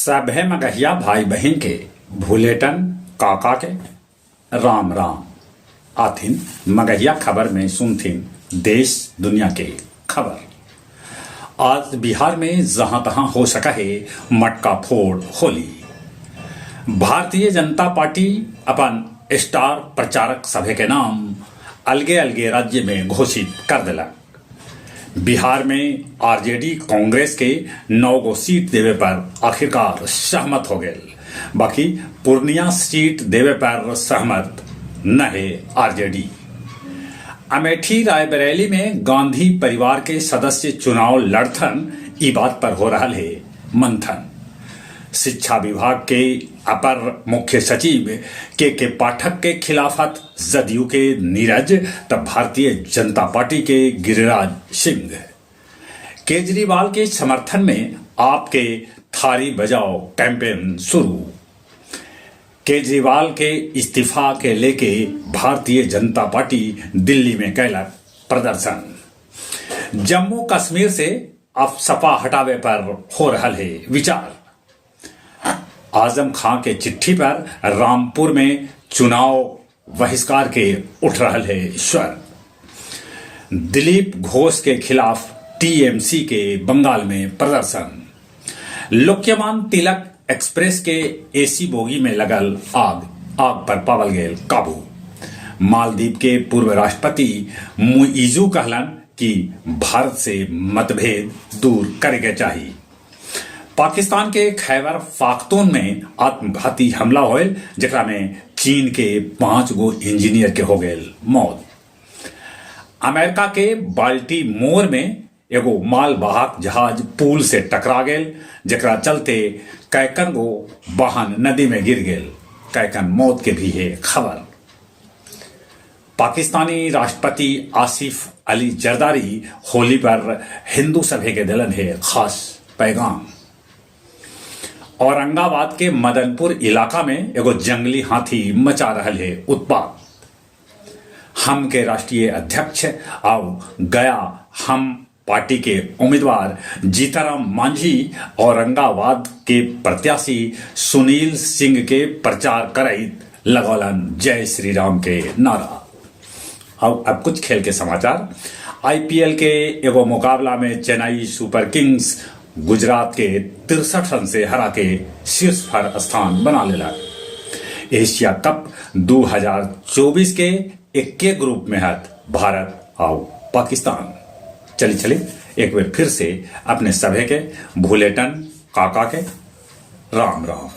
सभे मगहिया भाई बहिन के भुलेटन काका के राम राम। आथिन मगहिया खबर में सुनथिन देश दुनिया के खबर। आज बिहार में जहां तहां हो सका है मटका फोड़ होली। भारतीय जनता पार्टी अपन स्टार प्रचारक सभे के नाम अलगे अलगे राज्य में घोषित कर देलक। बिहार में आरजेडी कांग्रेस के 9 गो सीट देवे पर आखिरकार सहमत हो गेल, बाकी पूर्णिया सीट देवे पर सहमत न हे आरजेडी। अमेठी रायबरेली में गांधी परिवार के सदस्य चुनाव लड़थन, ई बात पर हो रहा है मंथन। शिक्षा विभाग के अपर मुख्य सचिव के पाठक के खिलाफत जदयू के नीरज तब भारतीय जनता पार्टी के गिरिराज सिंह। केजरीवाल के समर्थन में आपके थारी बजाओ कैंपेन शुरू। केजरीवाल के इस्तीफा के लेके भारतीय जनता पार्टी दिल्ली में कैलक प्रदर्शन। जम्मू कश्मीर से अब सपा हटावे पर हो रहा है विचार। आजम खां के चिट्ठी पर रामपुर में चुनाव बहिष्कार के उठ रहा है स्वर। दिलीप घोष के खिलाफ टीएमसी के बंगाल में प्रदर्शन। लोकमान्य तिलक एक्सप्रेस के एसी बोगी में लगल आग, आग पर पावल गेल काबू। मालदीव के पूर्व राष्ट्रपति मुइजू कहलन कि भारत से मतभेद दूर करे के चाहिए। पाकिस्तान के खैबर पाख्तून में आत्मघाती हमला होयल, जेकरा में चीन के 5 गो इंजीनियर के हो गए मौत। अमेरिका के बाल्टीमोर में एगो मालवाहक जहाज पुल से टकरा गेल, जेकरा चलते कैकन गो वाहन नदी में गिर गेल। कैकन मौत के भी है खबर। पाकिस्तानी राष्ट्रपति आसिफ अली जरदारी होली पर हिंदू सभे के दिलन है खास पैगाम। औरंगाबाद के मदनपुर इलाका में एगो जंगली हाथी मचा रहल है उत्पात। हम के राष्ट्रीय अध्यक्ष आउ गया हम पार्टी के उम्मीदवार जीतनराम मांझी औरंगाबाद के प्रत्याशी सुनील सिंह के प्रचार करैत लगौलन जय श्री राम के नारा। अब कुछ खेल के समाचार। आईपीएल के एगो मुकाबला में चेन्नई सुपर किंग्स गुजरात के 63 रन से हरा के शीर्ष पर स्थान बना लेलक। एशिया कप 2024 के इक्के ग्रुप में हत भारत और पाकिस्तान। चली चली एक बार फिर से अपने सभे के भूलेटन काका के राम राम।